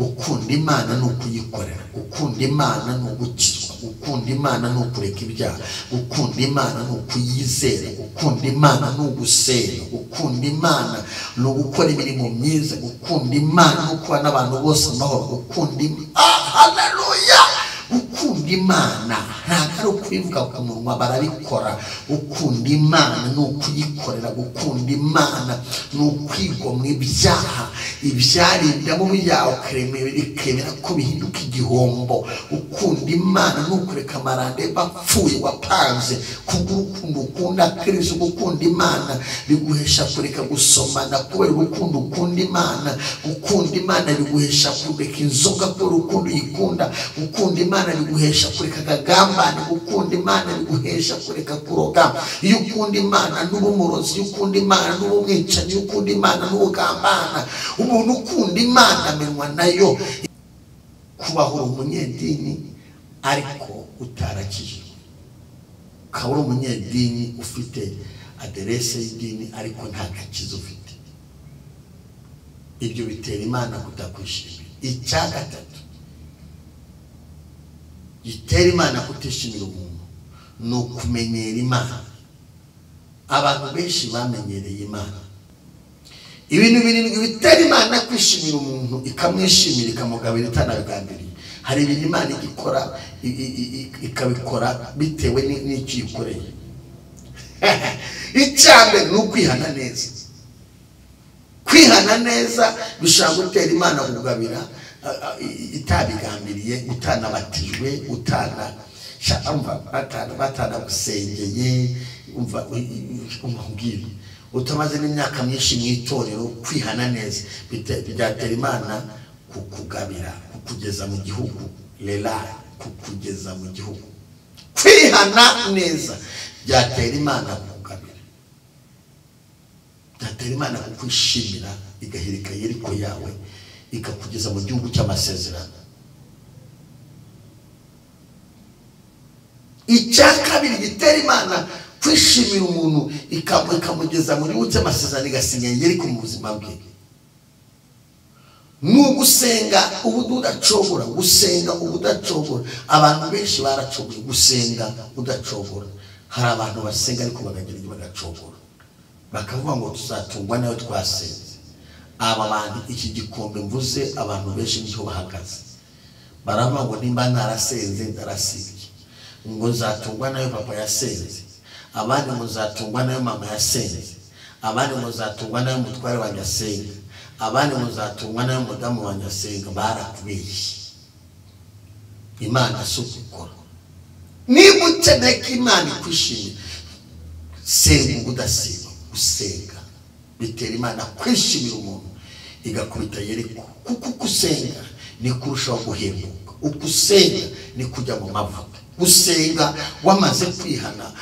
Gukunda Imana ni ukuyikorera, gukunda Imana ni ugukizwa, gukunda Imana ni ukureka ibyaha, gukunda Imana ni ukuyizera, gukunda Imana ni ugusenga, gukunda Imana ni ugukora imirimo myiza, gukunda Imana ni ukuba n'abantu bose amahoro, gukunda Imana, haleluya! Gukunda Imana ntabwo ari ukubivuga ku munwa, barabikora. Gukunda Imana ni ukuyikorera, gukunda Imana ni ukwigomwa ibyaha, ibyarindamo byawe ikemera ko bihinduka igihombo. Gukunda Imana ni ukureka amarande bapfuye wapanze, kubw'urukundo ukunda Kristo. Gukunda Imana biguhesha kureka gusomana kubera urukundo ukunda Imana. Gukunda Imana biguhesha kureka inzoga kubera urukundo uyikunda. Gukunda Imana biguhesha kureka akagambane. Gukunda Imana biguhesha kureka kuroga. Iyo ukunda Imana n'ubumurozi, iyo ukunda Imana n'ubumwicanyi, iyo ukunda Imana n'ubugambana. Umuntu ukunda Imana amenywa nayo. Kubaho uri umunyedini ariko utarakijijwe, ukaba uri umunyedini ufite aderese y'idini ariko nta gakiza ufite, ibyo bitera Imana kutakwishimira. Icya gatatu gitera Imana kutishimira umuntu ni ukumenyera Imana. Abantu benshi bamenyereye Imana. Ibintu birindwi bitera Imana kwishimira umuntu, ikamwishimira, ikamugabira itanabigambiriye. Hari ibintu Imana igikora ikabikora bitewe n'icyo ikoreye. Icya mbere ni ukwihana neza. Kwihana neza bishobora gutera Imana kugabira itabigambiriye, utanabatijwe, batanagusengeye, umva umbwire utamaze n'imyaka myinshi mu itorero. Kwihana neza byatera Imana kukugabira, kukugeza mu gihugu lela, kukugeza mu gihugu. Kwihana neza byatera Imana kukugabira, byatera Imana kukwishimira, igahirika Yeriko yawe, ikakugeza mu gihugu cy'amasezerano. Icya kabiri gitera Imana kwishimira umuntu ikamugeza mu gihugu cy'amasezerano, igasinya Yeriko mu buzima bwe, ni ugusenga ubudacogora. Gusenga ubudacogora, abantu benshi baracogoye. Gusenga udacogora, hari abantu basenga ariko bakagira ibyo bagacogora, bakavuga ngo tuzatungwa nayo twasenze. Aba bantu iki gikombe mvuze, abantu benshi niho bahagaze, baravuga ngo nimba narasenze ndarasibye, ngo nzatungwa nayo papa yasenze, abandi ngo nzatungwa nayo mama yasenze, abandi ngo nzatungwa nayo mutware wanjye asenga, abandi ngo nzatungwa nayo mudamu wanjye asenga. Barakubeshye. Imana si ukukora. Niba ukeneye ko Imana ikwishimira, senga ubudasiba. Gusenga bitera Imana kwishimira umuntu, igakubita Yeriko. Kuko ugusenga ni kurushaho guhembuka, ugusenga ni kujya mu mavuta. Gusenga wamaze kwihana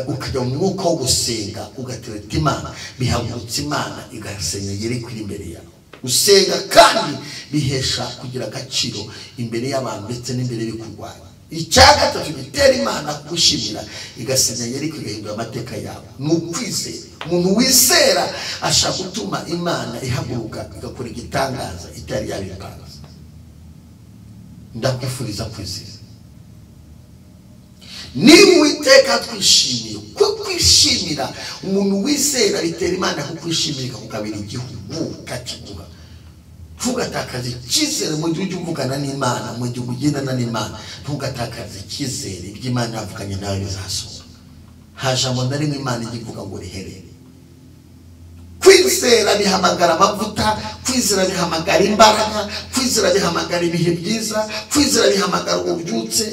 ukajya mu mwuka wo gusenga, ugatereta Imana, bihagurutsa Imana igasenya Yeriko iri imbere yawe. Gusenga kandi bihesha kugira agaciro imbere y'abantu ndetse n'imbere y'ibikurwanya. Icya gatatu gitera Imana kugushimira, igasenya Yeriko, igahindura amateka yawe, ni ukwizera. Umuntu wizera ashaka gutuma Imana ihaguruka igakora igitangaza itari yabipanze. Ndakwifuriza kwizera. Niba Uwiteka twishimiye, kukwishimira umuntu wizera bitera Imana kukwishimira, ikakugabira igihugu ikakiguha. Ntugatakaze icyizere mu gihe ujya uvugana n'Imana, mu gihe ugendana n'Imana. Ntugatakaze icyizere, ibyo Imana yavuganye nawe bizasohoka. Nta jambo na rimwe Imana ijya ivuga ngo riherere. Kwizera bihamagara amavuta, kwizera bihamagara imbaraga, kwizera bihamagara ibihe byiza, kwizera bihamagara ububyutse,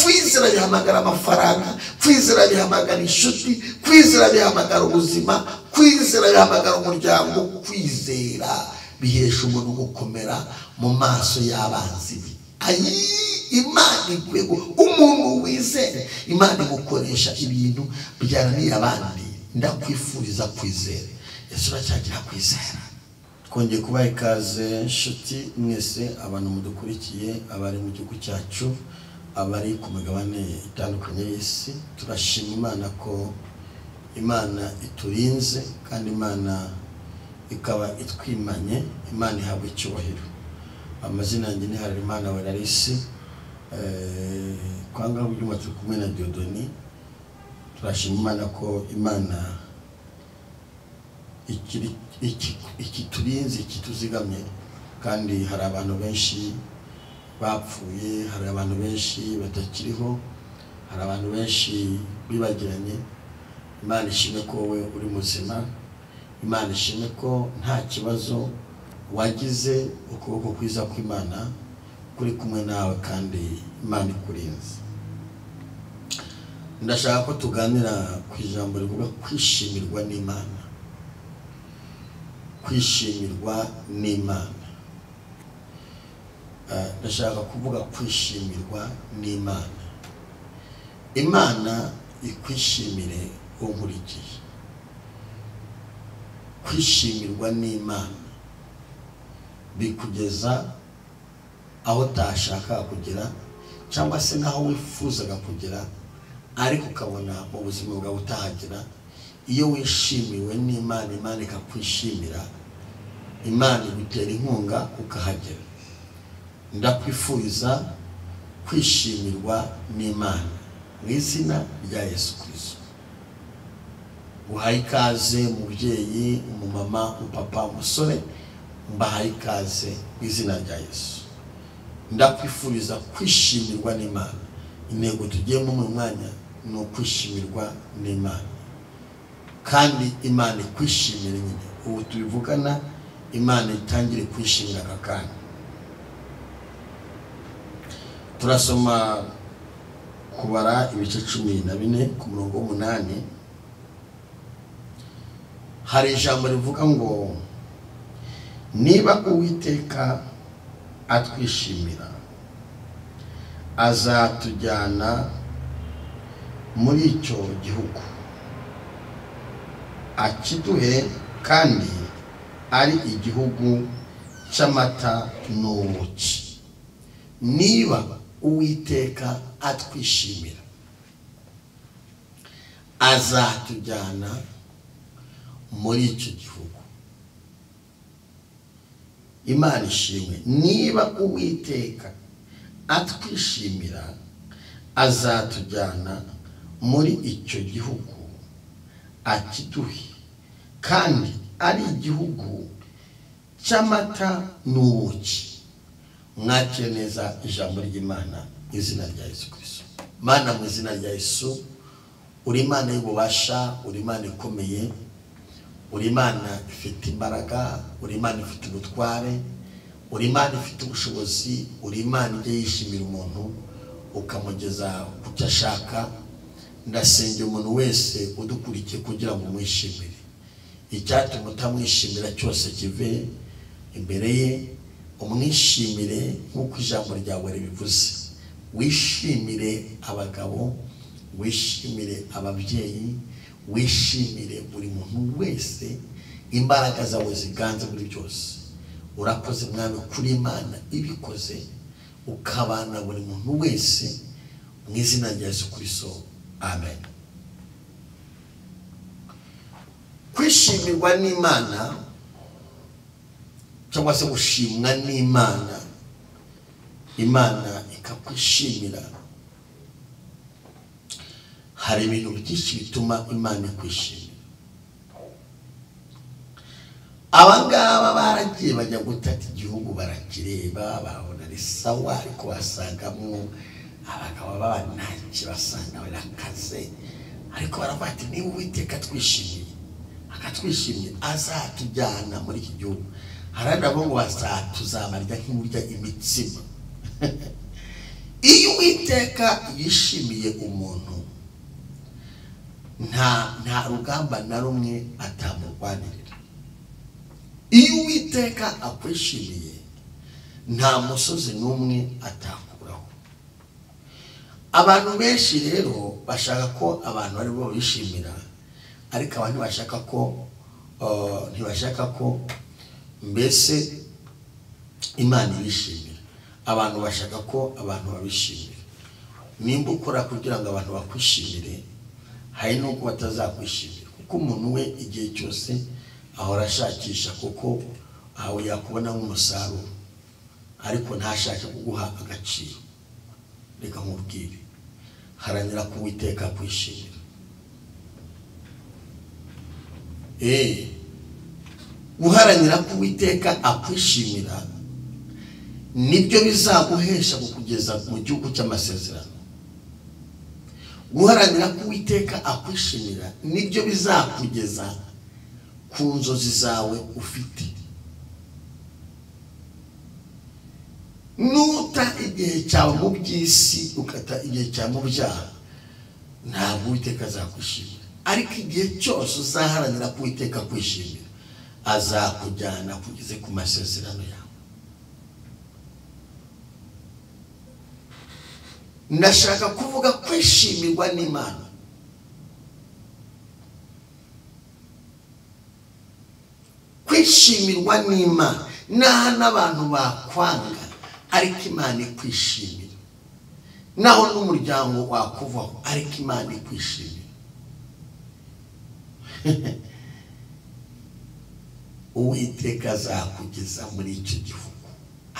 kwizera bihamagara amafaranga, kwizera bihamagara inshuti, kwizera bihamagara ubuzima, kwizera bihamagara umuryango. Kwizera bihesha umuntu gukomera mu maso y'abanzi be. Ayi, Imana ikwiye umuntu wizera, Imana imukoresha ibintu byananiye abandi. Ndakwifuriza kwizera. Yesu aracyagira kwizera. Twongeye kubaha ikaze nshuti mwese, abantu mudukurikiye, abari mu gihugu cyacu, abari ku migabane itandukanye y'isi. Turashima Imana ko Imana iturinze kandi Imana ikaba itwimanye. Imana ihabwa icyubahiro. Amazina yanjye ni Harerimana Welarisi. Kwanga ubyuma turi kumwe na Dieudonné. Turashima Imana ko Imana ikiturinze, ikituzigamye, kandi hari abantu benshi bapfuye, hari abantu benshi batakiriho, hari abantu benshi bibagiranye. Imana ishimwe ko wowe uri muzima, Imana ishimwe ko nta kibazo wagize, ukuboko kwiza kw'Imana kuri kumwe nawe kandi Imana ikurinze. Ndashaka ko tuganira ku ijambo rivuga kwishimirwa n'Imana. Kwishimirwa n'Imana. Ndashaka kuvuga kwishimirwa n'Imana. Imana ikwishimire unkurikiye. Kwishimirwa n'Imana bikugeza aho utashaka kugera cyangwa se naho wifuzaga kugera, ariko ukabona mu buzima bwawe utahagera. Iyo wishimiwe n'Imana, Imana ikakwishimira, Imana igutera inkunga ukahagera. Ndakwifuriza kwishimirwa n'Imana mu izina rya Yesu Kristo. Uhaye ikaze umubyeyi, umumama, umupapa, umusore, mbahaye ikaze mu izina rya Yesu. Ndakwifuriza kwishimirwa n'Imana. Intego tugiyemo mu mwanya ni ukwishimirwa n'Imana, kandi Imana ikwishimire nyine. Ubu tubivugana, Imana itangire kwishimira aka kanya. Turasoma Kubara ibice 14 ku murongo 8. Hari ijambo rivuga ngo niba Uwiteka atwishimira azatujyana muri icyo gihugu akiduhe, kandi ari igihugu cy'amata n'ubuki. Niba Uwiteka atwishimira azatujyana muri icyo gihugu. Imana ishimwe. Niba Uwiteka atwishimira azatujyana muri icyo gihugu akiduhe, kandi ari igihugu cy'amata n'ubuki. Mwakire neza ijambo ry'Imana mu izina rya Yesu Kristo. Mana, mu izina rya Yesu, uri Imana y'ububasha, uri Imana ikomeye, uri Imana ifite imbaraga, uri Imana ifite ubutware, uri Imana ifite ubushobozi, uri Imana ijya yishimira umuntu ukamugeza ku cyo ashaka. Ndasengera umuntu wese udukurikiye kugira ngo umwishimire. Icyatuma utamwishimira cyose kive imbere ye, umwishimire nk'uko ijambo ryawe ribivuze. Wishimire abagabo, wishimire ababyeyi, wishimire buri muntu wese, imbaraga zawe ziganze muri byose. Urakoze Mwami kuri Imana ibikoze, ukabana buri muntu wese mu izina rya Yesu Kristo, amen. Kwishimirwa n'Imana cyangwa se gushimwa n'Imana, Imana ikakwishimira. Hari ibintu byinshi bituma Imana ikwishimira. Abangaba baragiye bajya gutata igihugu, barakireba, barabona ari sawa, ariko basangamo abagabo b'abanaki, basanga barakaze, ariko baravuga ati niba Uwiteka atwishimiye, akatwishimiye azatujyana muri iki gihugu. Hari nabo ngo tuzabarya nk'urya imitsima. Iyo Uwiteka yishimiye umuntu, nta rugamba na rumwe atamurwanirira. Iyo Uwiteka akwishimiye, nta musozi n'umwe atakuraho. Abantu benshi rero bashaka ko abantu ari bo bishimira, ariko abantu ntibashaka ko mbese Imana ibishimira. Abantu bashaka ko abantu babishimira. Nimba ukora kugira ngo abantu bakwishimire, hari n'uko batazakwishimira, kuko umuntu we igihe cyose ahora ashakisha, kuko aho yakubona nk'umusaruro. ariko ntashake kuguha agaciro. Reka nkubwire, haranira ko Uwiteka akwishimira. Guharanira ko Uwiteka akwishimira nibyo bizaguhesha kukugeza mu gihugu cy'amasezerano. Guharanira ko Uwiteka akwishimira nibyo bizakugeza ku nzozi zawe ufite. Nuta igihe cyawe mu by'isi, ukata igihe cyawe mu byaha, ntabwo Uwiteka azakwishimira. Ariko igihe cyose uzaharanira ko Uwiteka akwishimira, azakujyana kugeze ku masezerano yawe. Ndashaka kuvuga kwishimirwa n'Imana. Kwishimirwa n'Imana naho n'abantu bakwanga, ariko Imana ikwishimira. Naho n'umuryango wakuvaho, ariko Imana ikwishimira. Uwiteka azakugeza muri icyo gihugu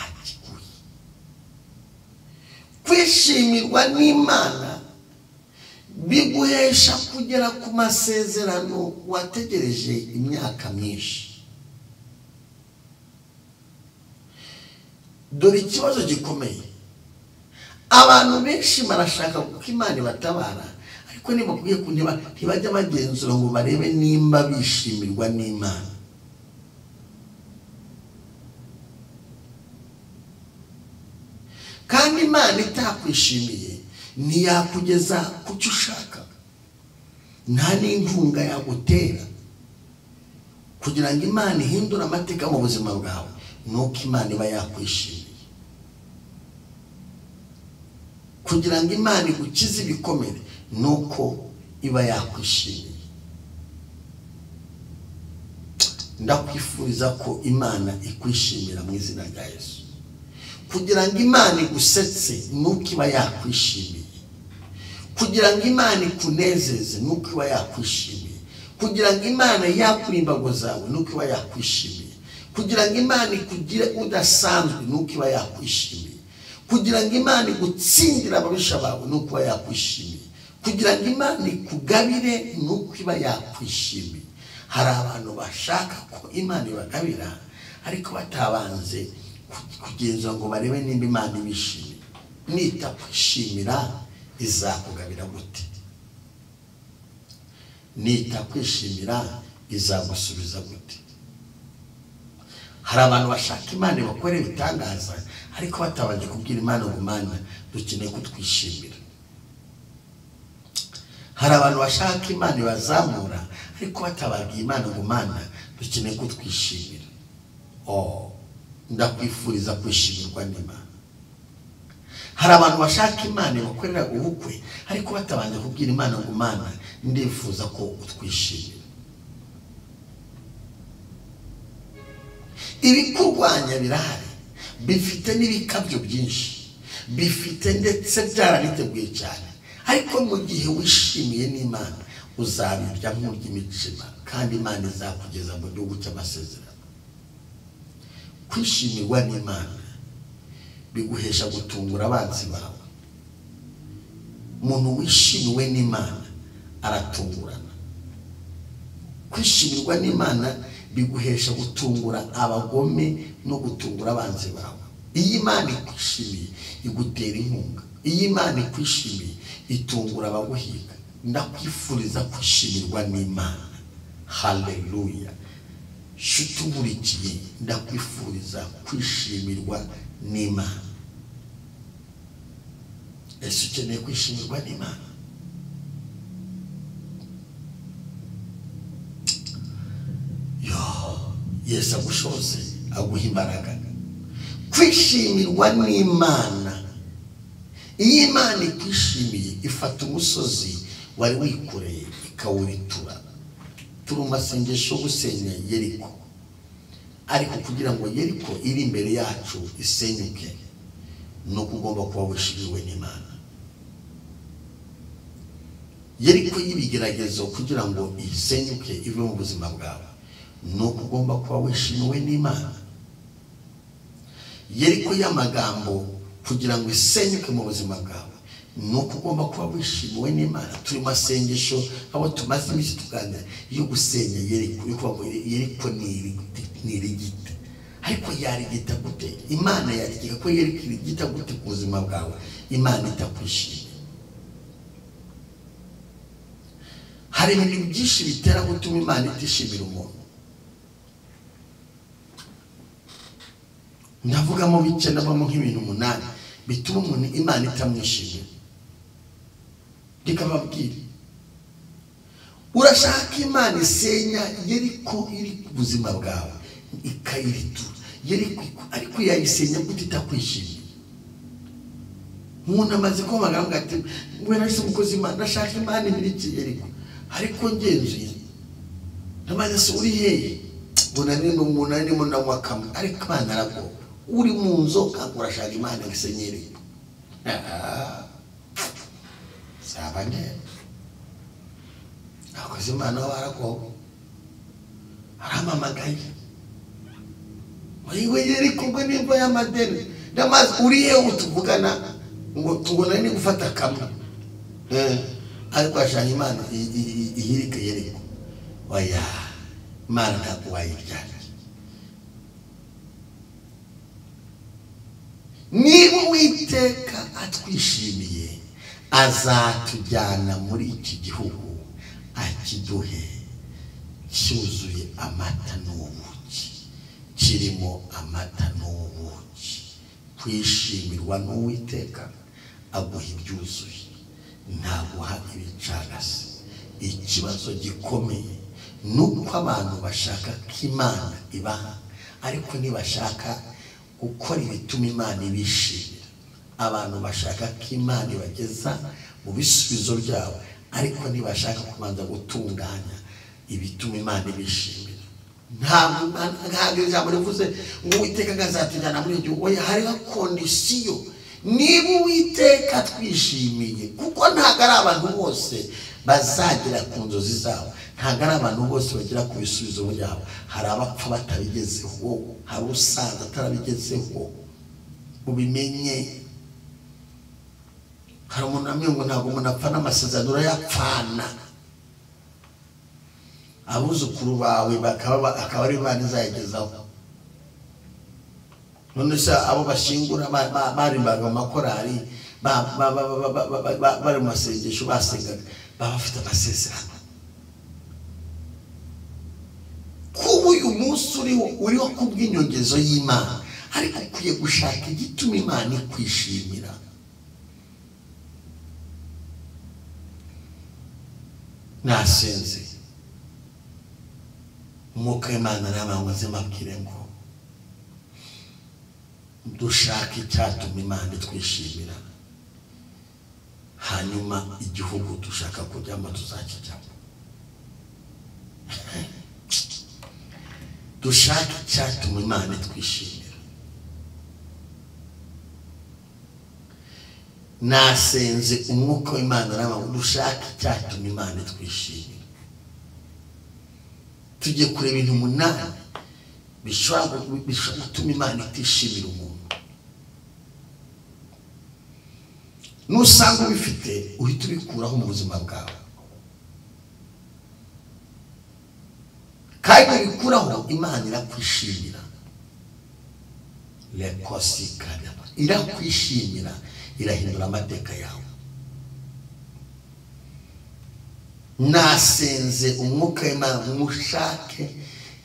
akiguye. Kwishimirwa n'Imana biguhesha kugera ku masezerano wategereje imyaka myinshi. Dore ikibazo gikomeye, abantu benshi barashaka kuko Imana ibatabara, ariko ntibakwiye ntibajya bagenzura ngo barebe nimba bishimirwa n'Imana. Kandi Imana itakwishimiye ntiyakugeza ku cyo ushaka, nta n'inkunga yagutera. Kugira ngo Imana ihindure amateka mu buzima bwawe, nuko Imana iba yakwishimiye. Kugira ngo Imana igukize ibikomere, nuko iba yakwishimiye. Ndakwifuriza ko Imana ikwishimira mu izina rya Yesu. Kugira ngo Imana igusetse, nuko iba yakwishimiye. Kugira ngo Imana ikunezeze, nuko iba yakwishimiye. Kugira ngo Imana yakure imbago zawe, nuko iba yakwishimiye. Kugira ngo Imana ikugire udasanzwe, nuko iba yakwishimiye. Kugira ngo Imana igutsindire ababisha bawe, nuko iba yakwishimiye. Kugira ngo Imana ikugabire, nuko iba yakwishimiye. Hari abantu bashaka ko Imana ibagabira, ariko batabanze kugenzura ngo barebe nimba Imana ibishimiye. Nitakwishimira izakugabira gute? Nitakwishimira izagusubiza gute? Hari abantu bashaka Imana bakore ibitangaza, ariko batabanje kubwira Imana ngo Mana dukeneye kutwishimira. Hari abantu bashaka Imana ibazamura, ariko batababwiye Imana ngo Mana dukeneye kutwishimira. Ndakwifuriza kwishimirwa n'Imana. Hari abantu bashaka Imana bakorera ubukwe, ariko batabanje kubwira Imana ngo Mana ndifuza ko utwishimira. Ibikurwanya birahari, bifite n'ibikabyo byinshi, bifite ndetse byarabiteguye cyane, ariko mu gihe wishimiye n'Imana uzabirya nk'urya imitsima, kandi Imana izakugeza mu gihugu cy'amasezerano. Kwishimirwa n'Imana biguhesha gutungura abanzi bawe. Umuntu wishimiwe n'Imana aratungurana. Kwishimirwa n'Imana biguhesha gutungura abagome no gutungura abanzi bawe. Iyo Imana ikwishimiye igutera inkunga. Iyo Imana ikwishimiye itungura abaguhiga. Ndakwifuriza kwishimirwa n'Imana. Haleluya. Shuti nkurikiye, ndakwifuriza kwishimirwa n'Imana. Ese ukeneye kwishimirwa n'Imana? Yesu agushoze, aguha imbaraga. Kwishimirwa n'Imana. Iyo Imana ikwishimiye ifata umusozi wari wikoreye ikawuritura. Turi mu masengesho yo gusenya Yeriko, ariko kugira ngo Yeriko iri imbere yacu isenyuke, nuko ugomba kuba wishimiwe n'Imana. Yeriko y'ibigeragezo kugira ngo isenyuke ive mu buzima bwawe, nuko ugomba kuba wishimiwe n'Imana. Yeriko y'amagambo kugira ngo isenyuke mu buzima bwawe nuko ugomba kuba wishimiwe n'Imana. Turi masengesho abo tumaze iminsi tuganira yo gusenya Yeriko, yo kuvuga ngo Yeriko ni irigita. Ariko yarigita gute? Imana yarigita ko Yeriko irigita gute ku buzima bwawe Imana itakwishimiye? Hari ibintu byinshi bitera gutuma Imana itishimira umuntu. Ndavugamo bike, ndavamo nk'ibintu 8 bituma umuntu Imana itamwishimira. Reka mbabwire, urashaka Imana isenya Yeriko iri ku buzima bwawe ikayiritura Yeriko, ariko yayisenya gute itakwishimiye? Umuntu amaze kuhamagara avuga ati we nahise umukozi Imana, ndashaka Imana ibiriki Yeriko, ariko ngenzuye ndamaze se uri hehe? Mbona nimo ndanywa kamwe, ariko Imana aragowe. Uri mu nzoka urashaka Imana isenye Yeriko. Saba neza akoze Imana waragowe, aramamagaye we Yeriko ngo nimba y'amadeni ndamaze uri hehe utuvugana ngo tubona ni gufata kamwe, ariko ashaka Imana ihirike Yeriko. Oya, Imana ntabwo wayibyara. Niba Uwiteka atwishimiye azatujyana muri iki gihugu akiduhe cyuzuye amata n'ubuki, kirimo amata n'ubuki. Kwishimirwa n'Uwiteka aguha ibyuzuye, ntaguha ibicagase. Ikibazo gikomeye nuko abantu bashaka ko Imana ibaha, ariko ntibashaka gukora ibituma Imana ibishimira. Abantu bashaka ko Imana ibageza mu bisubizo byabo, ariko ntibashaka kubanza gutunganya ibituma Imana ibishimira. Ntabwo ijambo rivuze ngo Uwiteka azatujyana muri iki gihugu, hariho kondisiyo. Niba Uwiteka twishimiye, kuko ntabwo ari abantu bose bazagera ku nzozi zabo, ntabwo ari abantu bose bagera ku bisubizo byabo. Hari abapfa batabigezeho, hari usaza atarabigezeho, ubimenye. Hari umuntu amwe ngo ntabwo umuntu apfa n'amasezerano urayapfana. Abuzukuru bawe bakaba akaba ari Imana izayagezaho. None se abo bashingura barimbaga mu makorari, bari mu masengesho basengaga, baba bafite amasezerano. Kuba uyu munsi uriho kubw'inyongezo y'Imana, ariko ukwiye gushaka igituma Imana ikwishimira. Nasenze Umwuka w'Imana n'abantu nzimabwire ngo dushake icyatuma Imana itwishimira, hanyuma igihugu dushaka kujyamo tuzakijyamo. Dushake icyatuma Imana itwishimira. Nasenze Umwuka w'Imana n'abantu dushake icyatuma Imana itwishimira. Tujye kureba ibintu 8 bishobora gutuma Imana itishimira umuntu. Nusanga ubifite uhita ubikuraho mu buzima bwawe, kandi ubikuraho Imana irakwishimira. Irakwishimira, irahindura amateka yawe. Nasenze Umwuka w'Imana mushake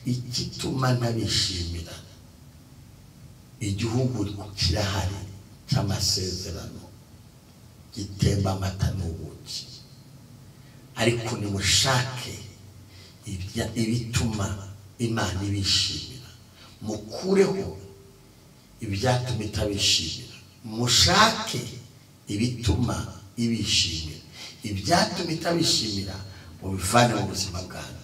igituma ntabishimira. Igihugu kirahari cy'amasezerano gitemba amata n'ubuki, ariko nimushake ibituma Imana ibishimira, mukureho ibyatuma itabishimira. Mushake ibituma ibishimira, ibyatuma itabishimira mubivane mu buzima bwanyu.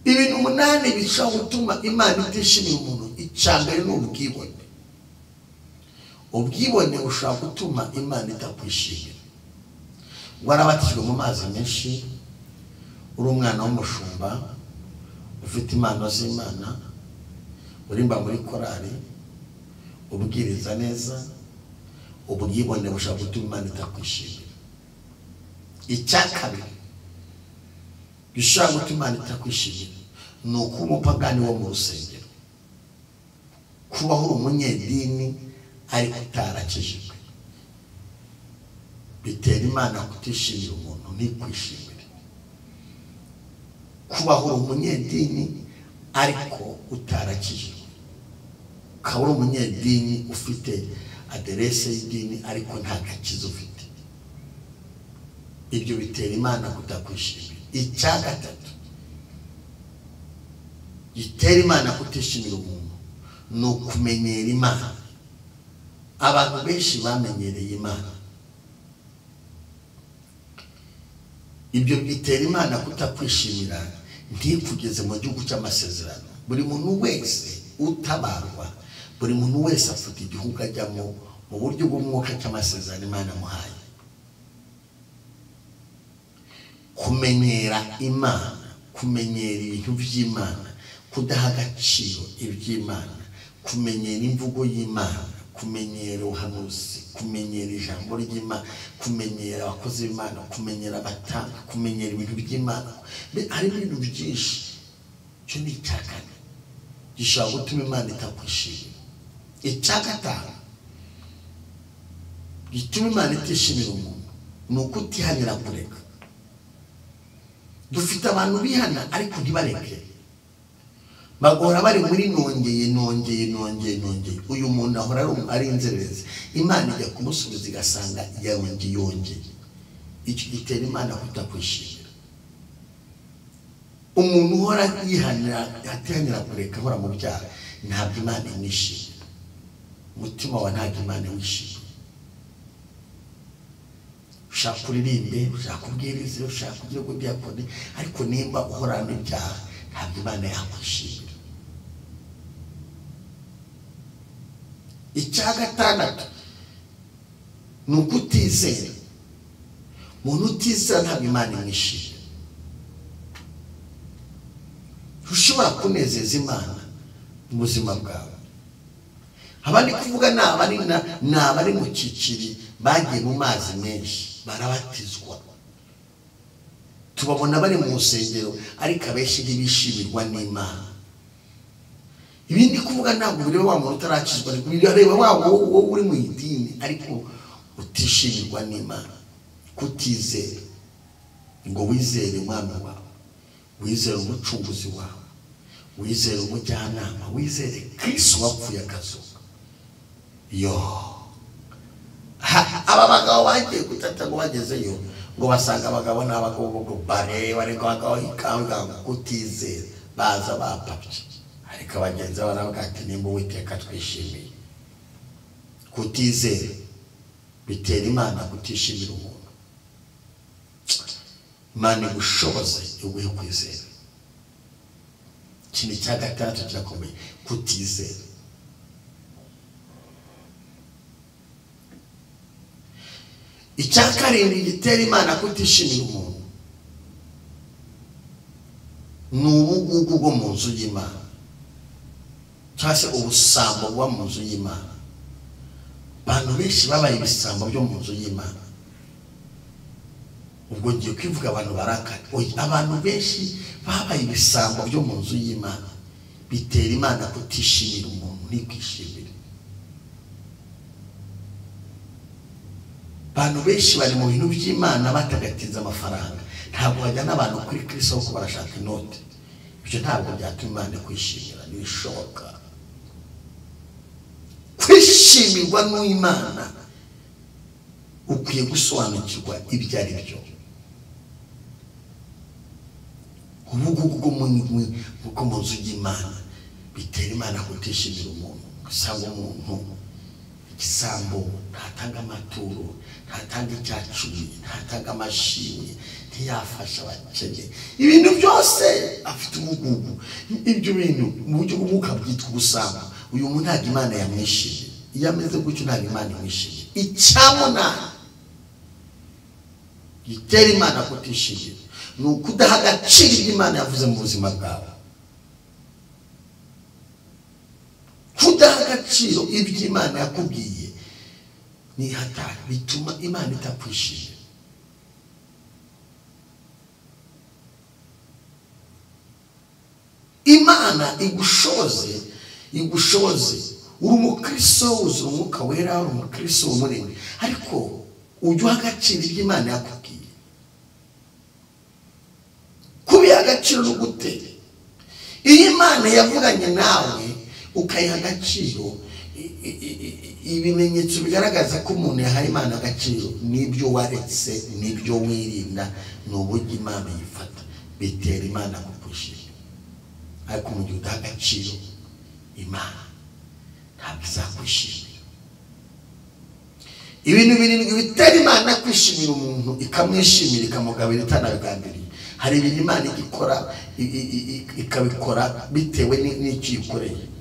Ibintu 8 bishobora gutuma Imana itishimira umuntu. Icya mbere ni ubwibone. Ubwibone bushobora gutuma Imana itakwishimira. Warabatijwe mu mazi menshi, uri umwana w'umushumba, Ufite impano z'Imana, urimba muri korali, ubwiriza neza, ubwibone bushobora gutuma Imana itakwishimira. Icya kabiri gishobora gutuma Imana itakwishimira ni ukuba umupagani wo mu rusengero, kubaho uri umunyedini ariko utarakijijwe. Bitera Imana kutishimira umuntu ntikwishimire. Kubaho uri umunyedini ariko utarakijijwe, ukaba uri umunyedini ufite aderese y'idini ariko nta gakiza ufite, ibyo bitera Imana kutakwishimira. Icya gatatu gitera Imana kutishimira umuntu ni ukumenyera Imana. Abantu benshi bamenyereye Imana, ibyo bitera Imana kutakwishimira, ntikugeze mu gihugu cy'amasezerano. Buri muntu wese utabarwa, buri muntu wese afite igihugu ajyamo mu buryo bw'umwuka cy'amasezerano Imana amuhaye. Kumenyera Imana, kumenyera ibintu by'Imana, kudaha agaciro iby'Imana, kumenyera imvugo y'Imana, kumenyera ubuhanuzi, kumenyera ijambo ry'Imana, kumenyera abakozi b'Imana, kumenyera abatambyi, kumenyera ibintu by'Imana. Hari ibintu byinshi. Icyo ni icya kane gishobora gutuma Imana itakwishimira. Icya gatanu gituma Imana itishimira umuntu ni ukutihanira kureka. Dufite abantu bihana ariko ntibareke, bagora bari muri nongeye nongeye nongeye nongeye. Uyu muntu ahora ari inzererezi, Imana ijya kumusubiza igasanga yongeye yongeye. Icyo gitera Imana kutakwishimira. Umuntu uhora yihanira atihanira kureka, ahora mu byaha, ntabwo Imana imwishimira. Umutima wa ntabwo Imana iwishimira. Ushaka uririmbe, ushaka ubwirize, ushaka kugira ngo diyakoni, ariko nimba uhorana ibyaha ntabwo Imana yakwishimira. Icya gatandatu ni ukutizera. Umuntu utizera ntabwo Imana imwishimira. Ushobora kunezeza Imana mu buzima bwawe. Abandi kuvuga ni abari mu cyiciri bagiye mu mazi menshi barabatizwa, tubabona bari mu nsengero ariko abenshi ntibishimirwa n'Imana. Ibindi kuvuga ntabwo bireba wa muntu utarakizwa, birareba wa wowe uri mu idini ariko utishimirwa n'Imana. Kutizera, ngo wizere Umwami wawe, wizere umucunguzi wawe, wizere umujyanama, wizere Kristo wapfuye akazuka. Yo, aba bagabo bagiye gutata ngo bagezeyo ngo basanga abagabo n'abagabo bareba ariko abagabo ikanga kutizera, baza bapapye. Ariko abagenzi baravuga ati nimba Uwiteka twishimiye. Kutizera bitera Imana kutishimira umuntu. Imana igushoboze iguhe kwizera. Ikintu cya gatandatu kirakomeye, kutizera. Icya karindwi gitera Imana kutishimira umuntu ni ubugugu bwo mu nzu y'Imana, cyangwa se ubusambo buba mu nzu y'Imana. Abantu benshi babaye ibisambo byo mu nzu y'Imana. Ubwo ngiye kwivuga abantu barakara. Oya, abantu benshi babaye ibisambo byo mu nzu y'Imana, bitera Imana kutishimira umuntu, ntikwishimire. Abantu benshi bari mu bintu by'Imana batagatiza amafaranga. Ntabwo bajyana abantu kuri Kristo kuko barashaka inote. Ibyo ntabwo byatuma Imana kwishimira, ntibishoboka. Kwishimirwa n'Imana ukwiye gusobanukirwa ibyo ari byo. Ubugugu bwo mu nzu y'Imana bitera Imana kutishimira umuntu. Usanga umuntu igisambo, ntatanga amaturo, ntatanga icyacumi, ntatanga amashimwe, ntiyafasha abakene, ibintu byose afite ubugugu. Ibyo bintu mu buryo bw'umwuka bwitwa ubusambo. Uyu muntu ntabwo Imana yamwishimiye. Iyo ameze gutyo ntabwo Imana imwishimiye. Icya munani gitera Imana kutishimira ni ukudaha agaciro ibyo Imana yavuze mu buzima bwawe. Kudaha agaciro ibyo Imana yakubwiye ni hatari, bituma Imana itakwishimira. Imana igushoze, igushoze. Uri umukristo wuzuye umwuka wera, uri umukristo w'umuremyi, ariko ujye uha agaciro ibyo Imana yakubwiye. Kubiha agaciro ni gute? Iyo Imana yavuganye nawe ukayiha agaciro, ibimenyetso bigaragaza ko umuntu yahaye Imana agaciro n'ibyo waretse n'ibyo wirinda ni uburyo Imana yifata, bitera Imana kukwishimira. Ariko mu gihe udaha agaciro Imana ntabwo izakwishimira. Ibintu birindwi bitera Imana kwishimira umuntu, ikamwishimira, ikamugabira itanabigambiriye. Hari ibintu Imana igikora ikabikora bitewe n'icyo ikoreye.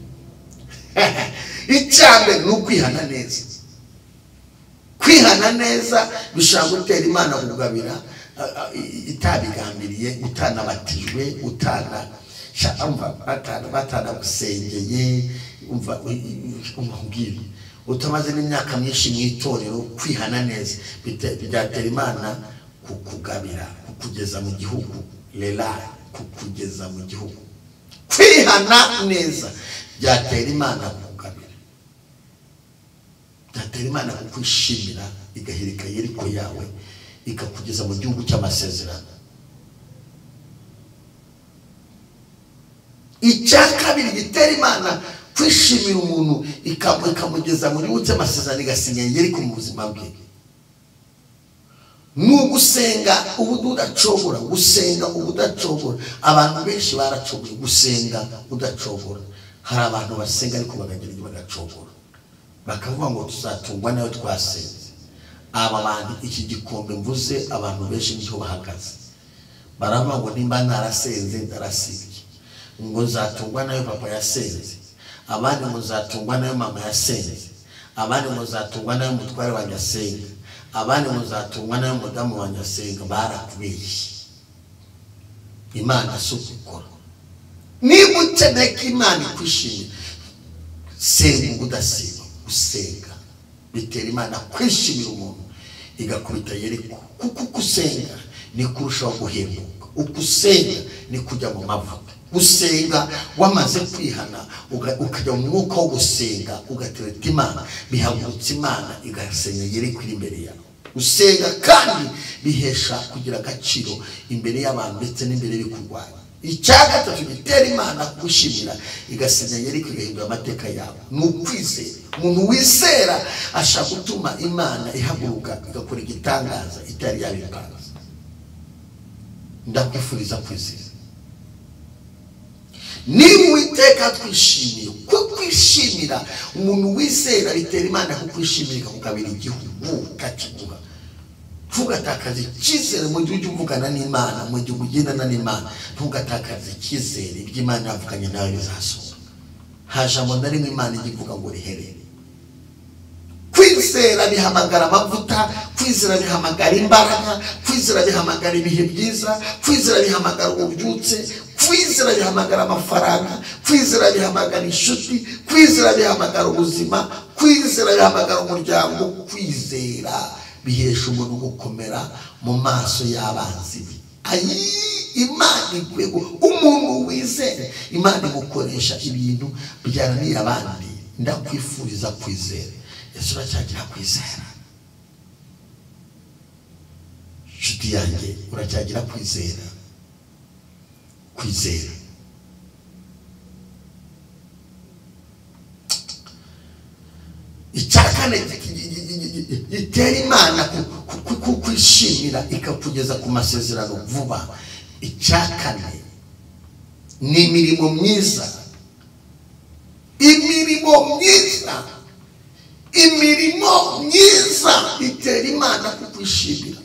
Icya mbere ni ukwihana neza. Kwihana neza bishobora gutera Imana kugabira itabigambiriye, utanabatijwe, batanagusengeye, umva utamaze n'imyaka myinshi mu itorero. Kwihana neza byatera Imana kukugabira, kukugeza mu gihugu rera, kukugeza mu gihugu. Kwihana neza byatera Imana kukugabira, byatera Imana kukwishimira, igahirika Yeriko yawe, ikakugeza mu gihugu cy'amasezerano. Icya kabiri gitera Imana kwishimira umuntu ikamugeza mu gihugu cy'amasezerano, igasinya Yeriko mu buzima bwe, ni ugusenga ubudacogora. Gusenga ubudacogora, abantu benshi baracogoye. Gusenga udacogora, hari abantu basenga ariko bakagira ibyo bagacogora, bakavuga ngo tuzatungwa nayo twasenze. Aba bantu iki gikombe mvuze, abantu benshi niho bahagaze, baravuga ngo nimba narasenze ndarasibye, ngo nzatungwa nayo papa yasenze, abandi ngo nzatungwa nayo mama yasenze, abandi ngo nzatungwa nayo mutware wanjye asenga, abandi ngo nzatungwa nayo mudamu wanjye asenga. Barakubeshye. Imana si ukukora. Niba ukeneye ko Imana ikwishimira, senga ubudasiba. Gusenga bitera Imana kwishimira umuntu, igakubita Yeriko. Kuko gusenga ni kurushaho guhembuka, ugusenga ni kujya mu mavuta. Gusenga wamaze kwihana ukajya mu mwuka wo gusenga, ugatereta Imana, bihagurutsa Imana igasenya Yeriko iri imbere yawe. Gusenga kandi bihesha kugira agaciro imbere y'abantu ndetse n'imbere y'ibikurwanya. Icya gatatu gitera Imana kugushimira, igasenya Yeriko, igahindura amateka yawe, ni ukwizera. Umuntu wizera ashaka gutuma Imana ihaguruka igakora igitangaza itari yabipanze. Ndakwifuriza kwizera. Niba Uwiteka twishimiye, kukwishimira umuntu wizera bitera Imana kukwishimira, ikakugabira igihugu ikakiguha. Ntugatakaze icyizere mu gihe ujya uvugana n'Imana, mu gihe ugendana n'Imana. Ntugatakaze icyizere, ibyo Imana yavuganye nawe bizasohoka. Nta jambo na rimwe Imana ijya ivuga ngo riherere. Kwizera bihamagara amavuta, kwizera bihamagara imbaraga, kwizera bihamagara ibihe byiza, kwizera bihamagara ububyutse, kwizera bihamagara amafaranga, kwizera bihamagara inshuti, kwizera bihamagara ubuzima, kwizera bihamagara umuryango. Kwizera bihesha umuntu gukomera mu maso y'abanzi be. Ayi, Imana ikwiye umuntu wizera, Imana imukoresha ibintu byananiye abandi. Ndakwifuriza kwizera. Yesu uracyagira kwizera, inshuti yanjye, uracyagira kwizera. Kwizera icya kane gitera Imana kukwishimira ikakugeza ku masezerano vuba. Icya kane ni imirimo myiza. Imirimo myiza, imirimo myiza itera Imana kukwishimira.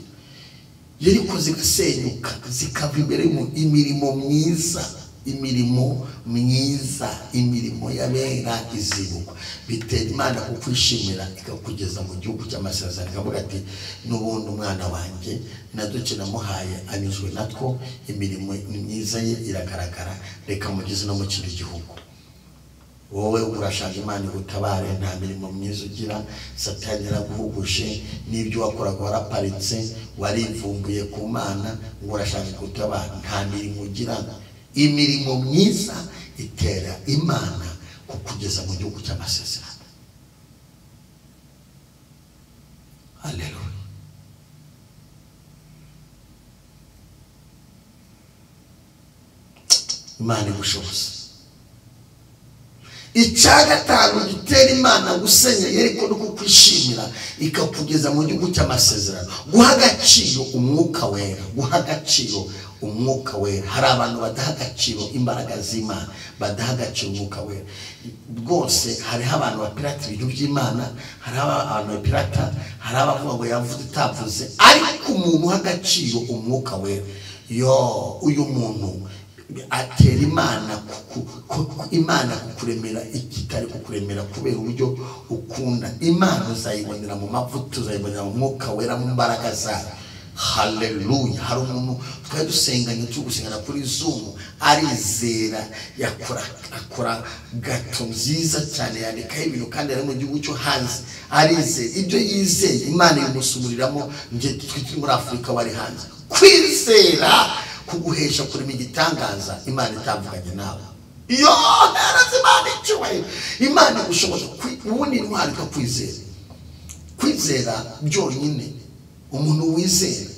Yeriko zigasenyuka zikava imbere y'umuntu. Imirimo myiza, imirimo myiza, imirimo y'abera izibukwa, bitera Imana kukwishimira ikakugeza mu gihugu cy'amasezerano. Ikavuga ati n'ubundi umwana wanjye naduke namuhaye anyuzwe natwo, imirimo myiza ye iragaragara, reka mugeze no mu kindi gihugu. Wowe urashaka Imana igutabare, nta mirimo myiza ugira, Satani yaraguhuguje n'ibyo wakoraga waraparitse, warivumbuye ku Mana ngo urashaka gutabara, nta mirimo ugira. Imirimo myiza itera Imana kukugeza mu gihugu cy'amasezerano. Haleluya. Imana igushoboza. Icya gatanu gitera Imana gusenya Yeriko no kukwishimira ikakugeza mu gihugu cy'amasezerano, guha agaciro umwuka wera. Guha agaciro umwuka wera. Hari abantu badaha agaciro imbaraga z'Imana, badaha agaciro umwuka wera rwose. Hariho abantu bapirata ibintu by'Imana, hariho abantu bapirata, hari abavuga ngo yavuze itavuze, ariko umuntu uha agaciro umwuka wera, yo uyu muntu atera Imana Imana kukuremera ikitari kukuremera kubera uburyo ukunda Imana. Uzayibonera mu mavuta, uzayibonera mu mwuka wera, mu mbaraga zayo. Haleluya. Hari umuntu twari dusenganye, turi gusengana kuri Zoom, arizera, akora gato nziza cyane, yandikaho ibintu kandi ari mu gihugu cyo hanze, arizera ibyo yizeye Imana imusuburiramo. Nge turi muri Afurika, wari hanze. Kwizera kuguhesha kurema igitangaza Imana itavuganye nawe. Iyo narazi Imana icyubahiro, Imana igushoboza. Ubundi intwari two kwizera, kwizera byonyine. Umuntu wizera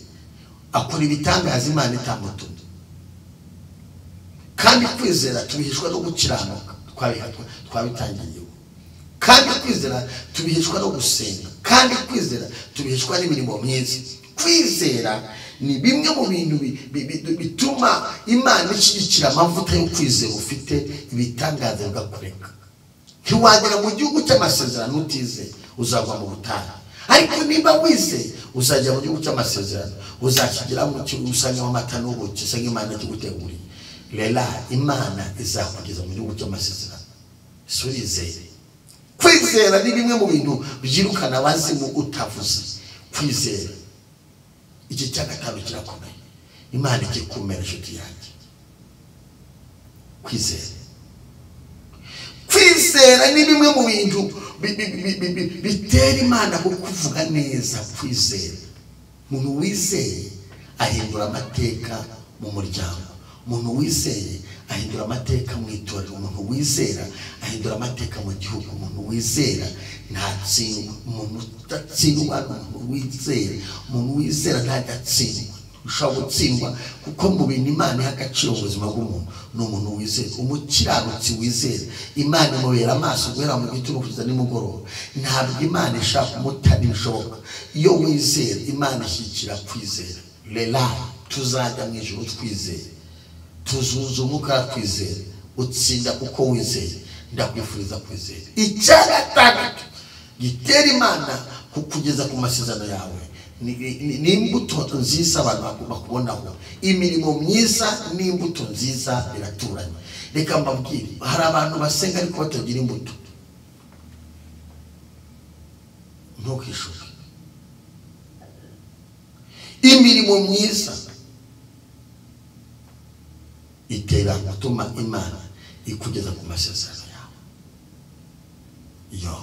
akora ibitangaza Imana itamutumye. Kandi kwizera tubihishwa no gukiranuka, twabitangiriye. Kandi kwizera tubihishwa no gusenga. Kandi kwizera tubihishwa n'imirimo myiza. Kwizera ni bimwe mu bintu bituma Imana ishyigikira amavuta yo kwizera ufite, ibitangaza bigakoreka. Ntiwagera mu gihugu cy'amasezerano utizeye, uzagwa mu butayu. Ariko niba wizeye uzajya mu gihugu cy'amasezerano, uzakigeramo usangamo amata n'ubuki, usanga Imana ikiguteguriye. Rera Imana izakugeza mu gihugu cy'amasezerano. Urizeye. Kwizera ni bimwe mu bintu byirukana abazimu utavuze. Kwizera iki cya gatanu kirakomeye. Imana ikikumera inshuti yanjye. Kwizera, kwizera ni bimwe mu bintu bitera Imana kukuvuga neza. Kwizera, umuntu wizeye ahindura amateka mu muryango, umuntu wizeye ahindura amateka mu itorero, umuntu wizera ahindura amateka mu gihugu, umuntu wizera ntatsindwa, umuntu udatsindwa ni umuntu wizera, umuntu wizera ntadatsindwa. Ushobora gutsindwa kuko mu bintu Imana iha agaciro mu buzima bw'umuntu ni umuntu wizera, umukiranutsi wizera. Imana imubera amaso guhera mu gitondo kugeza nimugoroba. Ntabwo Imana ishaka kumutana ibishoboka. Iyo wizera Imana ishyigikira kwizera. Rera tuzajya mu ijuru twizeye, tuzuza umwuka twizera, utsinda kuko wizeye. Ndakwifuriza kwizera. Icya gatandatu gitera Imana kukugeza ku masezerano yawe ni imbuto nziza abantu bakubonaho. Imirimo myiza n'imbuto nziza biraturanye. Reka mbabwire, hari abantu basenga ariko batagira imbuto. Ntukishuke. Imirimo myiza itera gutuma Imana ikugeza ku masezerano yawe. Yo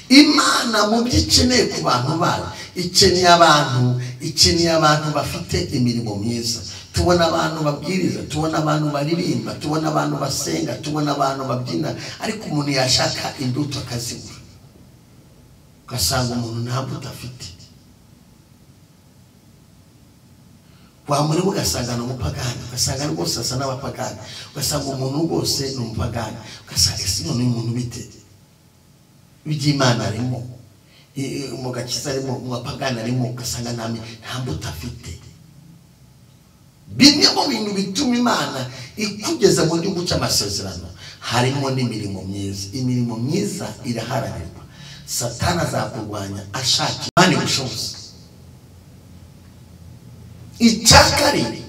Imana mu byo ikeneye ku bantu bayo, ikeneye abantu, ikeneye abantu bafite imirimo myiza. Tubona abantu babwiriza, tubona abantu baririmba, tubona abantu basenga, tubona abantu babyina, ariko umuntu yashaka imbuto akazibura. Ugasanga umuntu nta mbuto afite. Wamureba ugasanga ni umupagani, ugasanga rwose asa n'abapagani, ugasanga umuntu rwose ni umupagani, ugasanga ese none uyu muntu bite? Iby'Imana arimo, mu gakiza arimo, mu bapagani arimo, ugasanga nta mbuto afite. Bimwe mu bintu bituma Imana ikugeza mu gihugu cy'amasezerano harimo n'imirimo myiza. Imirimo myiza iraharanirwa. Satani azakurwanya ashaka Imana igushoboza. Icya karindwi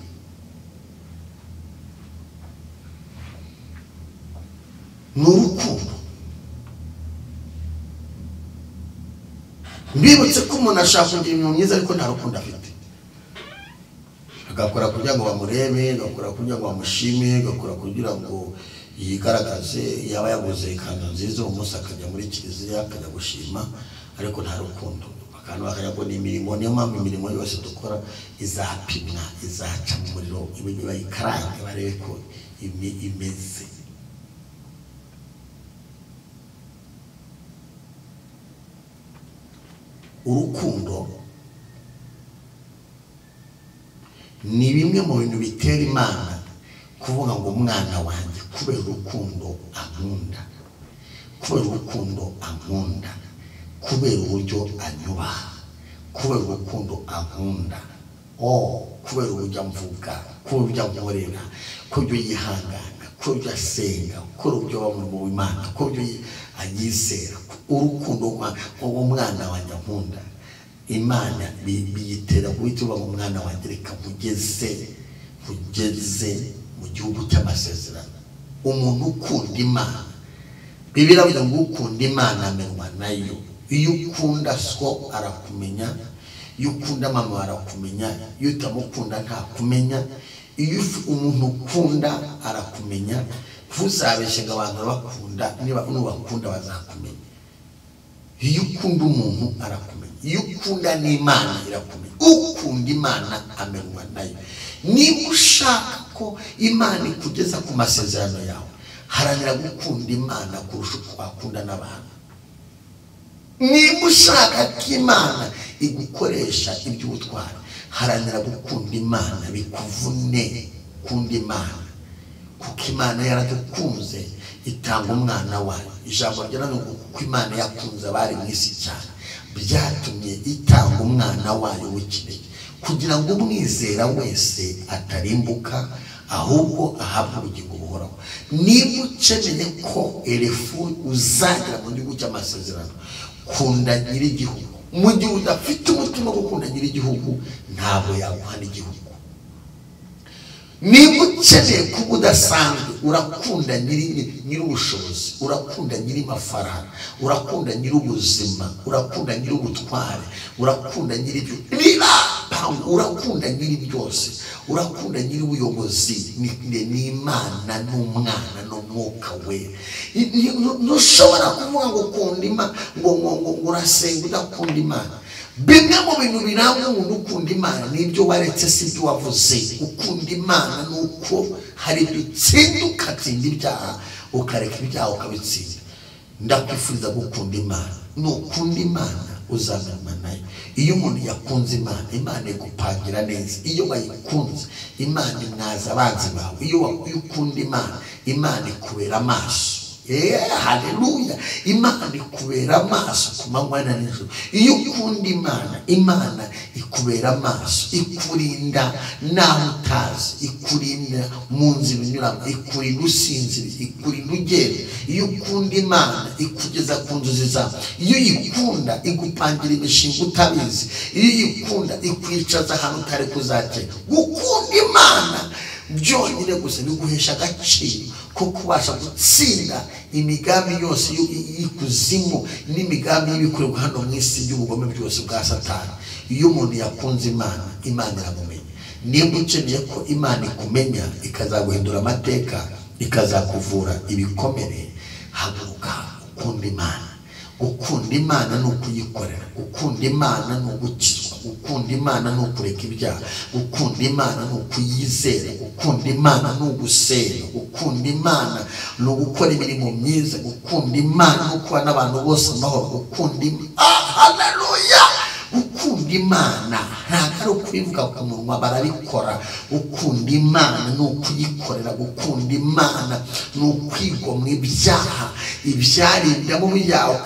ni urukundo. Mbibutse ko umuntu ashaka kugira imirimo myiza ariko nta rukundo afite. Agakora kugira ngo bamurebe, agakora kugira ngo bamushime, agakora kugira ngo yigaragaze. Yaba yaguze ikanzu nziza uwo munsi akajya muri kiliziya akajya gushima, ariko nta rukundo. Akantu bakajya ngo ni imirimo. Niyo mpamvu imirimo yose dukora izapimwa, izaca mu muriro, bayikarange barebe ko imeze. Urukundo ni bimwe mu bintu bitera Imana kuvuga ngo umwana wanjye kubera urukundo ankunda, kubera urukundo ankunda, kubera uburyo anyubaha, kubera urukundo ankunda, kubera uburyo amvuga, kubera uburyo ankorera, kubera uburyo yihangana, kubera uburyo asenga, kubera uburyo aba mu Imana, kubera uburyo anyizera, urukundo umwana wanjye ankunda. Imana biyitera guhita uba umwana wanjye, reka nkugeze mu gihugu cy'amasezerano. Umuntu ukunda Imana, Bibiliya ivuga ngo ukunda Imana amenywa nayo. Iyo ukunda so arakumenya, iyo ukunda mama arakumenya, iyo utamukunda ntakumenya. Iyo umuntu ukunda arakumenya. Ntuzabeshe ngo abantu bakunda, niba nubakunda bazakumenya. Iyo ukunda umuntu arakumenya, iyo ukunda n'Imana irakumenya. Ukunda Imana amenywa nayo. Niba ushaka ko Imana ikugeza ku masezerano yawe, haranira gukunda Imana kurusha uko wakunda n'abantu. Niba ushaka ko Imana igukoresha iby'ubutwari, haranira gukunda Imana bikuvune. Kunda Imana kuko Imana yaradukunze itanga umwana wayo. Ijambo ryera ngo kuko Imana yakunze abari mu isi cyane, byatumye itanga umwana wayo w'ikinege kugira ngo umwizera wese atarimbuka ahubwo ahabwe ubugingo buhoraho. Niba ukeneye ko erefu uzagera mu gihugu cy'amasezerano, kunda nyir'igihugu. Mu gihe udafite umutima wo gukunda nyir'igihugu, ntabwo yaguha n'igihugu. Niba ukeneye kuba udasanzwe, urakunda nyir'ubushobozi, urakunda nyir'amafaranga, urakunda nyir'ubuzima, urakunda nyir'ubutware, urakunda nyir'ibyo, urakunda nyiri byose, urakunda nyir'ubuyobozi. Ni Imana n'umwana n'umwuka we. Ntushobora kuvuga ngo ukunda Imana, ngo urasenga udakunda Imana. Bimwe mu bintu biranga umuntu ukunda Imana nibyo waretse, si ibyo wavuze. Ukunda Imana nuko hari ibyo utsinda, ukatsinda ibyaha, ukareka ibyaha ukabitsinda. Ndakwifuriza gukunda Imana. Nukunda Imana uzamenywa nayo. Iyo umuntu yakunze Imana, Imana igupangira neza. Iyo wayikunze, Imana imwaza abanzi bawe. Iyo ukunda Imana, Imana ikubera amaso. Haleluya! Imana ikubera amaso ku manywa na nijoro. Iyo ukunda Imana, Imana ikubera amaso, ikurinda naho utazi, ikurinda mu nzira unyuramo, ikurinda usinziriye, ikurinda ugenda. Iyo ukunda Imana ikugeza ku nzozi zawe. Iyo uyikunda igupangira imishinga utabizi. Iyo uyikunda ikwicaza ahantu utari kuzagera. Gukunda Imana byonyine gusa biguhesha agaciro ko kubasha gutsinda imigambi yose y'ikuzimu n'imigambi y'ibikorerwa hano mu isi y'ubugome byose bwa Satani. Iyo umuntu yakunze Imana, Imana iramumenya. Niba ukeneye ko Imana ikumenya, ikazaguhindura amateka, ikazakuvura ibikomere, haguruka ukunda Imana. Gukunda Imana ni ukuyikorera, gukunda Imana ni ugukizwa, gukunda Imana ni ukureka ibyaha, gukunda Imana ni ukuyizera, gukunda Imana ni ugusenga, gukunda Imana ni ugukora imirimo myiza, gukunda Imana ni ukuba n'abantu bose amahoro, gukunda Imana. Haleluya! Gukunda Imana ntabwo ari ukubivuga ku munwa, barabikora. Gukunda Imana ni ukuyikorera, gukunda Imana ni ukwigomwa ibyaha, ibyarinda mu byawe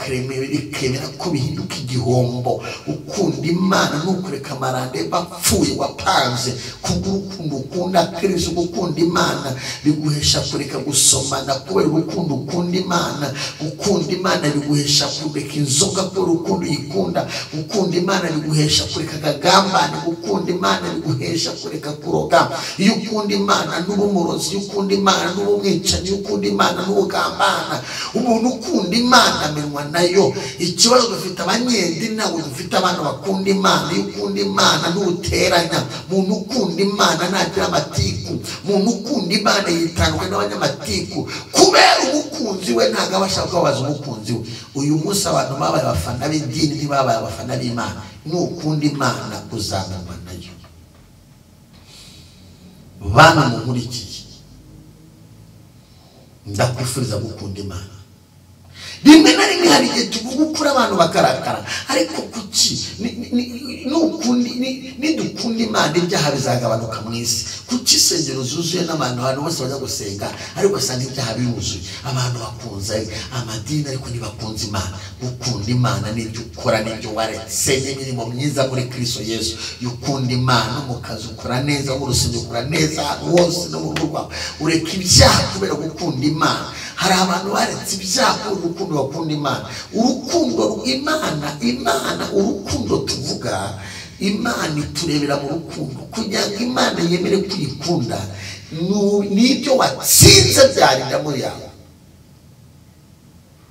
bikemera ko bihinduka igihombo. Gukunda Imana ni ukureka amarande bapfuye wapanze kubw'urukundo ukunda Kristo. Gukunda Imana biguhesha kureka gusomana kubera urukundo ukunda Imana. Gukunda Imana biguhesha kureka inzoga kubera urukundo uyikunda. Gukunda Imana biguhesha biguhesha kureka akagambane. Gukunda Imana biguhesha kureka kuroga. Iyo ukunda Imana n'ubumurozi, iyo ukunda Imana n'ubumwicanyi, iyo ukunda Imana n'ubugambana. Umuntu ukunda Imana amenywa nayo. Ikibazo dufite abanyedini, ntabwo dufite abantu bakunda Imana. Iyo ukunda Imana ntuteranya. Umuntu ukunda Imana ntagira amatiku. Umuntu ukunda Imana yitandukanya n'abanyamatiku, kubera umukunzi we ntabwo aba ashaka kubabaza umukunzi we. Uyu munsi abantu babaye abafana b'idini, ntibabaye abafana b'Imana. Nukunda Imana uzamenywa nayo. Bana munkurikiye, ndakwifuriza gukunda Imana. Rimwe na rimwe hari igihe tuvuga ukuri abantu bakarakara, ariko kuki nidukunda Imana ibyaha bizagabanuka mu isi? Kuki insengero zuzuye n'abantu, abantu bose bajya gusenga ariko usanga ibyaha biruzuye? Abantu bakunze amadini ariko ntibakunze Imana. Gukunda Imana n'ibyo ukora n'ibyo waretse n'imirimo myiza muri Kristo Yesu. Iyo ukunda Imana mu kazi ukora neza, mu rusengero ukora neza, ahantu hose no mu rugo rwawe ureka ibyaha kubera gukunda Imana. Hari abantu baretse ibyaha kubera urukundo bakunda Imana. Urukundo Imana, Imana, urukundo tuvuga, Imana iturebera mu rukundo. Kugira ngo Imana yemere kuyikunda, n'ibyo watsinze byarinda muri yawe,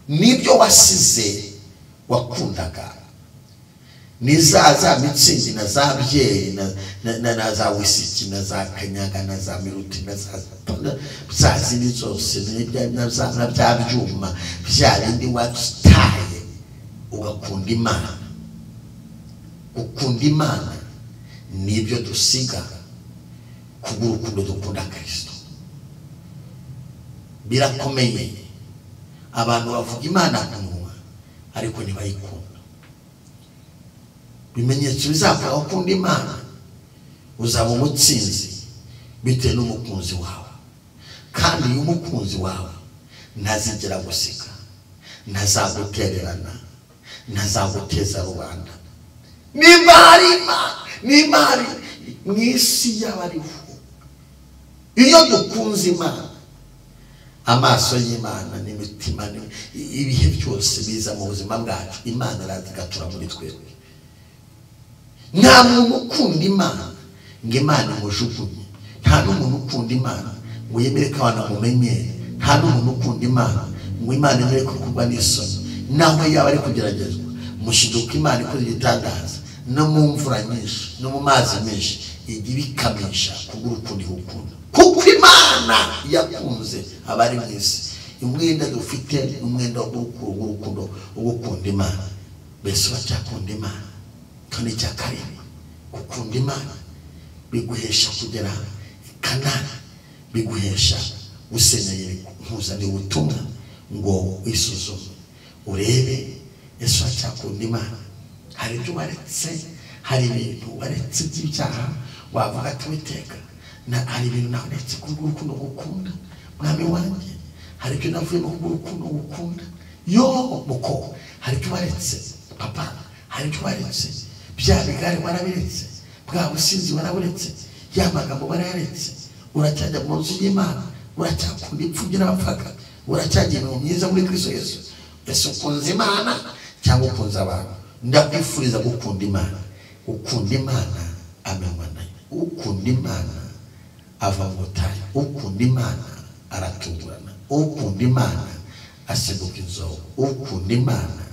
n'ibyo wasize wakundaga, ni za mitsingi na za byeri na za wisiki na za kanyaga na za miruti na za zindi zose na bya byuma bya bindi wataye, ugakunda Imana. Gukunda Imana nibyo dusiga kubw'urukundo dukunda Kristo. Birakomeye, abantu bavuga Imana ku munwa ariko ntibayikunda. Ibimenyetso bizakora ukunda Imana, uzaba umutsinzi bitewe n'umukunzi wawe. Kandi iyo umukunzi wawe ntazigera gusiga, ntazagutererana, ntazaguteza rubanda. Nimba hari Imana, nimba hari mu isi y'abariho, iyo dukunze Imana, amaso y'Imana n'imitima, ibihe byose biza mu buzima bwacu, Imana iraza igatura muri twebwe. Nta muntu ukunda Imana ngo Imana imujugunye. Nta n'umuntu ukunda Imana ngo yemere ko abantu bamumenyere. Nta n'umuntu ukunda Imana ngo Imana yemere ko kugwa n'isoni. Naho yaba ari kugeragezwa, mushiduka Imana ikoze igitangaza, no mu mvura nyinshi no mu mazi menshi ijya ibikamisha kubw'urukundo ihukunda. Kuko Imana yakunze abari mu isi. Umwenda dufite ni umwenda w'urukundo wo gukunda Imana. Mbese uracyakunda Imana? Kandi icya karindwi, gukunda Imana biguhesha kugera i Kanani, biguhesha gusenya Yeriko. Nkuzaniye ubutumwa ngo wisuzume urebe ese uracyakunda Imana. Hari ibyo waretse, hari ibintu waretse by'ibyaha wavuga ati Uwiteka, hari ibintu naretse kubw'urukundo gukunda mwami wanjye, hari ibyo navuyemo kubw'urukundo gukunda yo muko, hari ibyo waretse papa, hari ibyo waretse, bya bigare warabiretse, bwa businzi waraburetse, ya magambo warayaretse. Uracyajya mu nzu y'Imana, uracyakunda imfubyi n'abapfakazi, uracyagira imirimo myiza muri Kristo Yesu. Ese ukunze Imana cyangwa ukunze abantu? Ndakwifuriza gukunda Imana. Ukunda Imana amenywa nayo. Ukunda Imana ava mu butayu. Ukunda Imana aratungurana. Ukunda Imana asimbuka inzovu. Ukunda Imana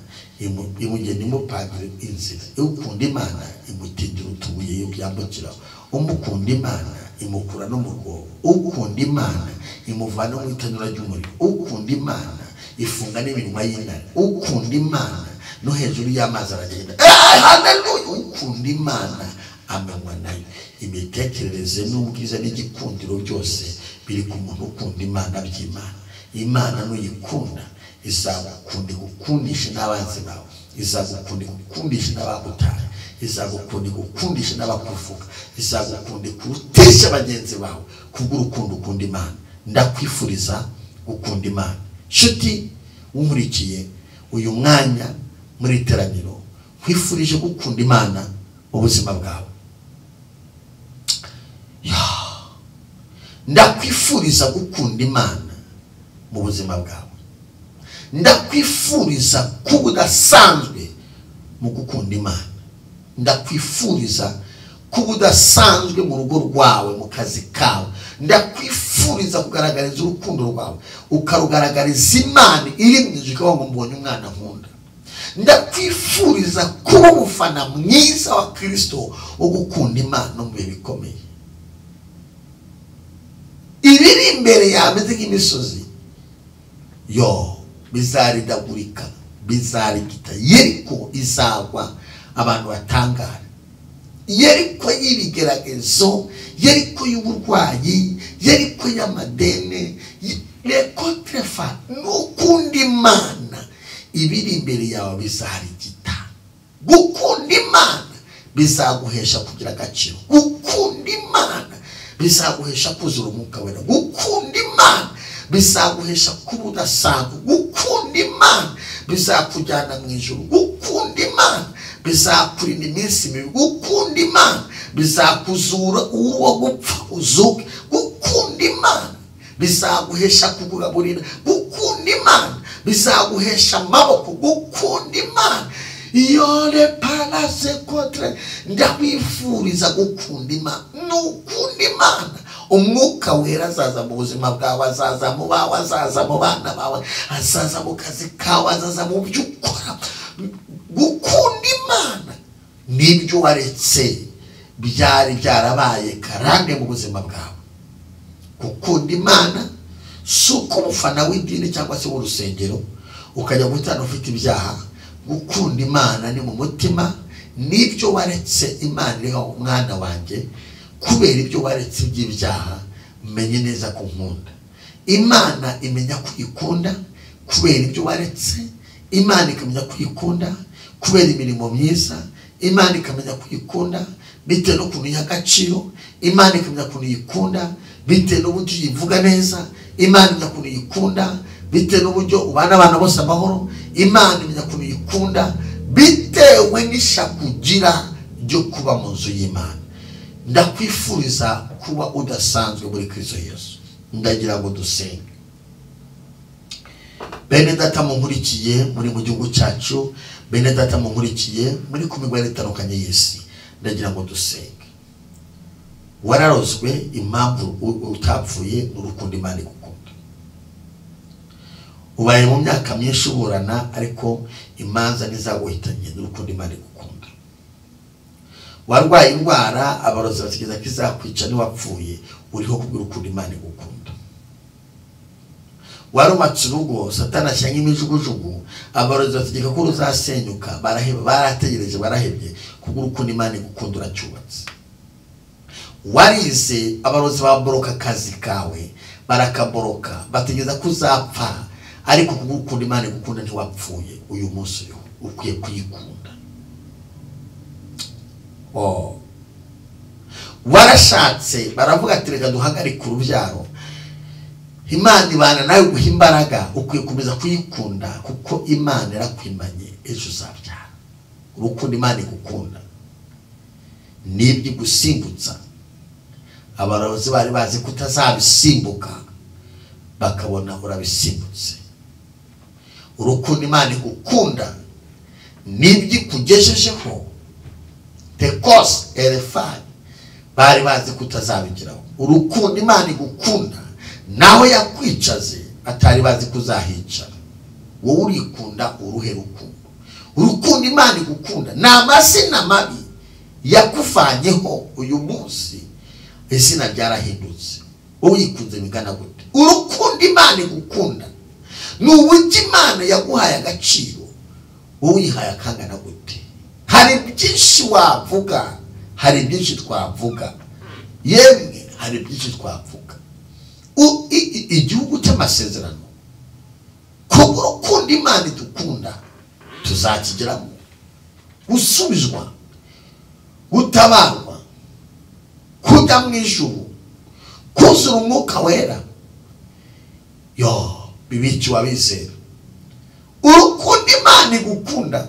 imugenda imupangira inzira. Ukunda Imana imutindira utubuye yambukiraho. Umukunda Imana imukura no mu rwobo. Ukunda Imana imuvana mu itanura ry'umuriro. Ukunda Imana ifunga n'iminwa y'intare. Ukunda Imana no hejuru y'amazi aragenda. Haleluya! Ukunda Imana amenywa nayo. Imitekerereze n'ubwiza n'igikundiro byose biri ku muntu ukunda Imana by'Imana. Imana nuyikunda izagukunda igukundishe n'abanzi bawe, izagukunda igukundishe n'abagutaye, izagukunda igukundishe n'abakuvuga, izagukunda ikurutishe bagenzi bawe kubw'urukundo ukunda Imana. Ndakwifuriza gukunda Imana. Nshuti unkurikiye uyu mwanya muri iteraniro, nkwifurije gukunda Imana mu buzima bwawe. Ndakwifuriza gukunda Imana mu buzima bwawe. Ndakwifuriza kuba udasanzwe mu gukunda Imana. Ndakwifuriza kuba udasanzwe mu rugo rwawe, mu kazi kawe. Ndakwifuriza kugaragariza urukundo rwawe, ukarugaragariza Imana iri mu ijuru, ikavuga ngo mbonye umwana nkunda. Ndakwifuriza kuba umufana mwiza wa Kristo wo gukunda Imana no mu bihe bikomeye. Ibiri imbere yameze nk'imisozi yo bizaridagurika, bizarigita. Yeriko izagwa, abantu batangara. Yeriko y'ibigeragezo, Yeriko y'uburwayi, Yeriko y'amadene, rekotrefa n'ukunda Imana, ibiri imbere yawe bizarigita. Gukunda Imana bizaguhesha kugira agaciro. Gukunda Imana bizaguhesha kuzura umwuka wera. Gukunda Imana bizaguhesha kuba udasanzwe. Gukunda Imana bizakujyana mu ijuru. Gukunda Imana bizakurinda iminsi mibi. Gukunda Imana bizakuzura uwo gupfa uzuke. Gukunda Imana bizaguhesha kukugaburira. Gukunda Imana bizaguhesha amaboko. Gukunda Imana yore palase kotre. Ndakwifuriza gukunda Imana. Nukunda Imana, umwuka wera azaza mu buzima bwawe, azaza mu bawe, azaza mu bana bawe, azaza mu kazi kawe, azaza mu byo ukora. Gukunda Imana nibyo waretse byari byarabaye karande mu buzima bwawe. Gukunda Imana si uko umufana w'idini cyangwa se w'urusengero ukajya gutana ufite ibyaha. Gukunda Imana ni mu mutima, nibyo waretse Imana iriho umwana wanjye, kubera ibyo waretse by'ibyaha menye neza ko nkunda. Imana imenya ko ikunda kubera ibyo waretse. Imana ikamenya ko ikunda kubera imirimo myiza. Imana ikamenya ko ikunda bitewe n'ukuntu iha agaciro. Imana ikamenya ukuntu ikunda bitewe n'uburyo uyivuga neza. Imana imenya ukuntu ikunda bitewe n'uburyo ubana abana bose amahoro. Imana imenya ukuntu ikunda bitewe n'ishyaka ugira ryo kuba mu nzu y'Imana. Ndakwifuriza kuba udasanzwe muri Kristo Yesu. Ndagira ngo dusenge. Bene data munkurikiye muri mu gihugu cyacu, bene data munkurikiye muri ku migabane itandukanye y'isi, ndagira ngo dusenge. Wararozwe, impamvu utapfuye ni urukundo Imana igukunda. Ubaye mu myaka myinshi uburana, ariko imanza ntizaguhitanye, ni urukundo Imana igukunda. Warwaye indwara, abarozi bategereza ko izakwica, ntiwapfuye, uriho kubw'urukundo Imana igukunda. Warubatse urugo, Satani ashyira nk'imijugujugu, abarozi bategeka ko ruzasenyuka, baraheba, barategereje, barahebye, kubw'urukundo Imana igukunda uracyubatse. Warize, abarozi baboroka akazi kawe, barakaboroka, bategereza ko uzapfa, ariko kubw'urukundo Imana igukunda ntiwapfuye, uyu munsi uriho, ukwiye kuyikunda. Warashatse, baravuga ati reka duhagarike urubyaro. Imana ibana nawe guha imbaraga, ukwiye gukomeza kuyikunda kuko Imana irakwimanye, ejo uzabyara. Urukundo Imana igukunda nibyo igusimbutsa. Abarozi bari bazi ko utazabisimbuka, bakabona urabisimbutse. Urukundo Imana igukunda nibyo ikugejejeho. Tekos elefani bari bazi ko utazabigeraho. Urukundo Imana igukunda naho yakwicaze atari bazi ko uzahicara. Wowe urikunda uruhe rukundo? Urukundo Imana igukunda ni amazina mabi yakuvanyeho uyu munsi, izina ryarahindutse. Wowe uyikunze bingana gute? Urukundo Imana igukunda ni uburyo Imana yaguhaye agaciro, wowe uyihaye akangana gute? Hari byinshi wavuga, hari byinshi twavuga, yemwe hari byinshi twavuga. Igihugu cy'amasezerano, kubwo urukundo Imana idukunda tuzakigeramo. Gusubizwa, gutabarwa, kujya mu ijuru, kuzura umwuka wera, yo bibikiwe abizera. Urukundo Imana igukunda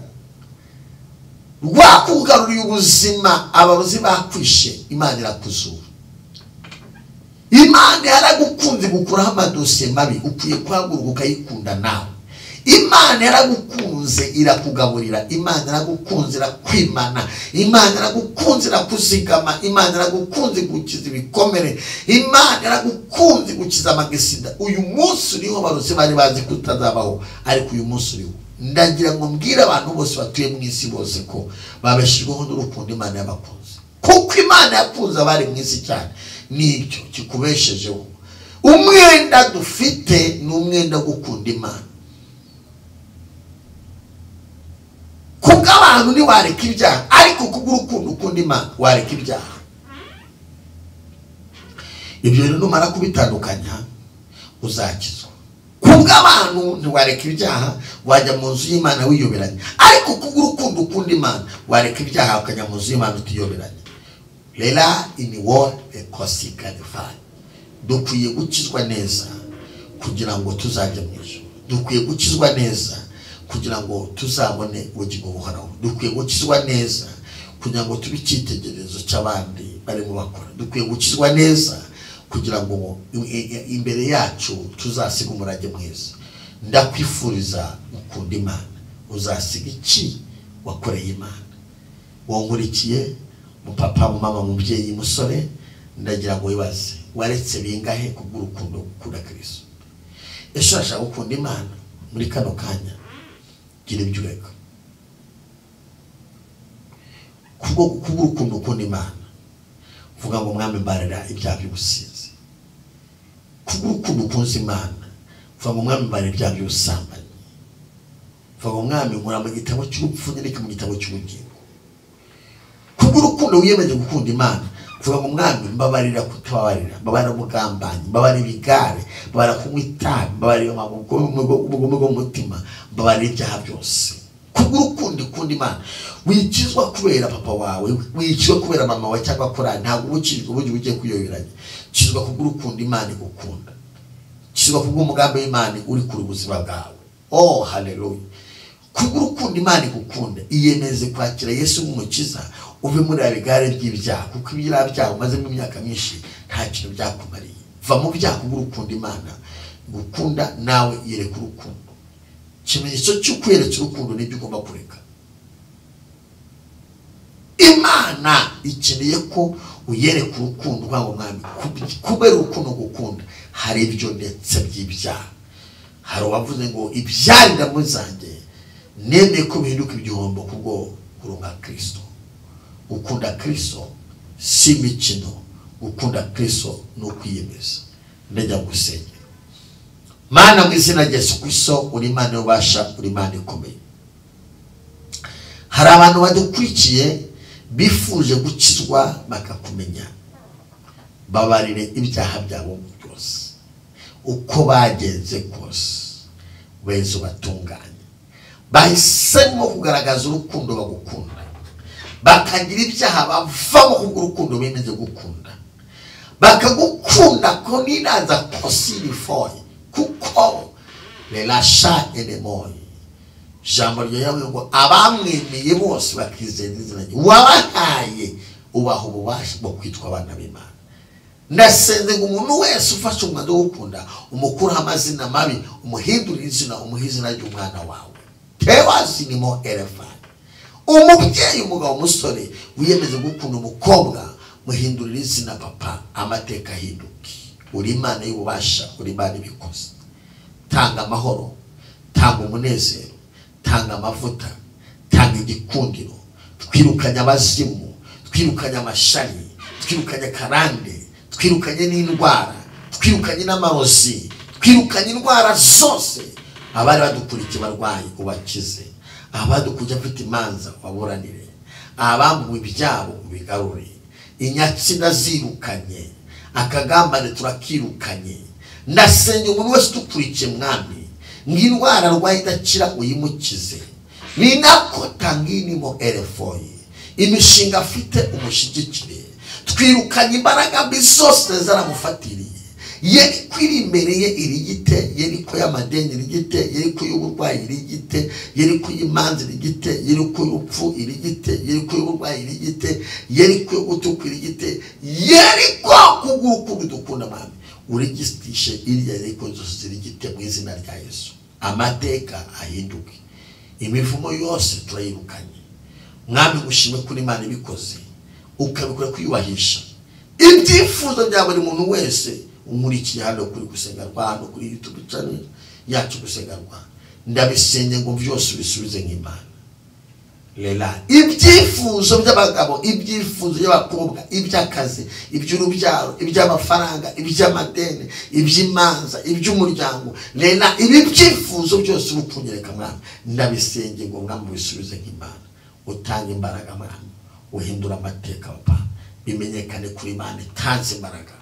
rwakugaruriye ubuzima, abarozi bakwishe, Imana irakuzura. Imana yaragukunze gukuraho amadosiye mabi, ukwiye guhaguruka ukayikunda nawe. Imana yaragukunze irakugaburira, Imana yaragukunze irakwimana, Imana yaragukunze irakuzigama, Imana yaragukunze gukiza ibikomere, Imana yaragukunze gukiza amagisida. Uyu munsi uriho, barose bari bazi kutazabaho, ariko uyu munsi uriho. Ndagira ngo mbwire abantu bose batuye mu isi bose ko babeshejweho n'urukundo Imana yabakunze, kuko Imana yakunze abari mu isi cyane. Nicyo kikubeshejeho. Umwenda dufite ni umwenda gukunda Imana. Kubw'abantu ntiwareka ibyaha, ariko kubw'urukundo ukunda Imana wareka ibyaha. Ibyo rero numara kubitandukanya uzakizwa. Kubw'abantu ntiwareka ibyaha, wajya mu nzu y'Imana wiyoberanya, ariko kubw'urukundo ukunda Imana wareka ibyaha ukajya mu nzu y'Imana utiyoberanya. Rera ini wo ekosikalify. Dukwiye gukizwa neza kugira ngo tuzajye mu ijuru. Dukwiye gukizwa neza kugira ngo tuzabone ubugingo buhoraho. Dukwiye gukizwa neza kugira ngo tube icyitegererezo cy'abandi barimo bakora. Dukwiye gukizwa neza kugira ngo imbere yacu tuzasiga umurage mwiza. Ndakwifuriza gukunda Imana. Uzasiga iki wakoreye Imana? Wonkurikiye mupapa, mama, mubyeyi, musore, ndagira ngo wibaze waretse bingahe kubw'urukundo gukunda Kristo? Ese urashaka gukunda Imana muri kano kanya? Gira ibyo ureka kubw'urukundo ukunda Imana. Vuga ngo mwami mbarira ibyaha by'ubusinzi. Kubw'urukundo ukunze Imana, vuga ngo mwami mbarira ibyaha by'ubusambanyi. Vuga ngo mwami nkura mu gitabo cy'urupfu nyereke mu gitabo cy'ubugingo. Kubw'urukundo wiyemeje gukunda Imana, vuga ngo mwami mbabarira kutababarira, mbabarira ubugambanyi, mbabarira ibigare, mbabarira kunywa itabi, mbabarira ubugome bw'umutima, mbabarira ibyaha byose. Kubw'urukundo ukunda Imana, wikizwa kubera papa wawe, wikizwa kubera mama wawe cyangwa korali, ntabwo ubukijwe ubugi ugiye kuyoberanya. Kizwa kubw'urukundo Imana igukunda. Kizwa kubw'umugambi w'Imana uri kuri ubuzima bwawe. Oh haleluya. Kubw'urukundo Imana igukunda, iyemeze kwakira Yesu nk'umukiza, uve muri abigare by'ibyaha, kuko ibyaha byawe umazemo imyaka myinshi nta kintu byakumariye. Va mu byaha kubw'urukundo Imana gukunda, nawe yereka urukundo. Ikimenyetso cy'ukwereka urukundo nibyo ugomba kureka. Imana ikeneye ko uyereka urukundo rwawe mwami, kubera urukundo gukunda hari ibyo ndetse by'ibyaha. Hari uwavuze ngo ibyarira muzanjye nemeye ko bihinduka igihombo kubwo kurunga Kristo. Gukunda Kristo si imikino, gukunda Kristo ni ukwiyemeza. Ndajya gusengera. Mana mu izina rya Yesu Kristo, uri Imana y'ububasha, uri Imana ikomeye. Hari abantu badukurikiye bifuje gukizwa bakakumenya. Babarire ibyaha byabo byose uko bagenze kose, weze ubatunganye. Bahisemo kugaragaza urukundo bagukunda, bakagira ibyaha bavamo kubw'urukundo bemeje gukunda, bakagukunda ko ninaza kosirifoye kuko relasha enemoyi. Jambo rya Yahweh ngo abamwemeye bose bakizera izina rye, wabahaye ubaha ububasha bwo kwitwa abana b'Imana. Ndasenze ngo umuntu wese ufashe umwanzuro wo gukunda, umukuraho amazina mabi, umuhindurire izina, umuhe izina ry'umwana wawe. Tewazinimo elefani. Umubyeyi, umugabo, umusore wiyemeze gukunda umukobwa, muhindurire izina papa, amateka ahinduke. Uri Imana y'ububasha, uri Imana ibikoze. Tanga amahoro, tanga umunezero, tanga amavuta, tanga igikundiro. Twirukanye abazimu, twirukanye amashari, twirukanye karande, twirukanye n'indwara, twirukanye n'amarozi, twirukanye indwara zose. Abari badukurikiye barwayi ubakize, abadukujya afite imanza waburanire, abambuwe ibyabo ubigarure. Inyatsi ndazirukanye, akagambane turakirukanye. Ndasenga umuntu wese udukurikiye mwami, ng'indwara arwaye idakira uyimukize. Ni nako tanginimo elefoyi, imishinga afite umushyigikire. Twirukanye imbaraga mbi zose zaramufatiriye. Yeriko iri imbere ye irigite, yeriko y'amadeni irigite, yeriko y'uburwayi irigite, yeriko y'imanza irigite, yeriko y'urupfu irigite, yeriko y'uburwayi irigite, yeriko yo gutukwa irigite, yeriko kubw'urukundo dukunda mwami, urigistishe iriya yeriko zose zirigite mu izina rya Yesu. Amateka ahinduke. Imivumo yose turayirukanye. Mwami gushime kuri Imana ibikoze, ukabikora kwiyubahisha. Ibyifuzo bya buri muntu wese unkurikiye hano kuri Gusenga Rwa, hano kuri YouTube channel yacu Gusenga Rwa, ndabisenge ngo byose ubisubize nk'Imana. Lela ibyifuzo by'abagabo, ibyifuzo by'abakobwa, iby'akazi, iby'urubyaro, iby'amafaranga, iby'amadeni, iby'imanza, iby'umuryango. Lela ibi byifuzo byose urukunyereka Mwami, ndabisenge ngo Mwami ubisubize nk'Imana. Utanga imbaraga Mwami, uhindura amateka Papa, bimenyekane kuri Imana itanze imbaraga.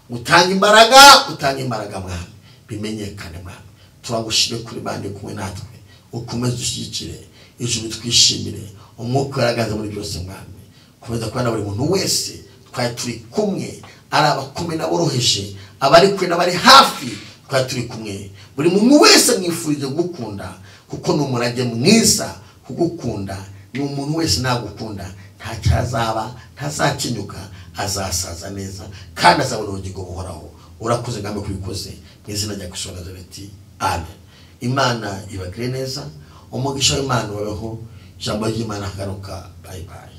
Utanga imbaraga, utanga imbaraga Mwami, bimenyekane Mwami. Turagushime kuri Imana kumwe natwe, ukomeze ushyigikire ijuru, twishimire umwuka ugaragaza muri byose Mwami. Komeza kubana buri muntu wese twari turi kumwe, ari abakomeye n'aboroheje, abari kure n'abari hafi, twari turi kumwe. Buri muntu wese mwifurije gukunda, kuko ni umurage mwiza kugukunda. Ni umuntu wese nagukunda ntacyazaba, ntazakenyuka, azasaza neza kandi azabona ubugingo buhoraho. Urakoze ngambe kubikoze mu izina rya Kristo wa Nazareti, amen. Imana ibagire neza, umugisha w'Imana ubabeho, ijambo ry'Imana akagaruka. Bye bye.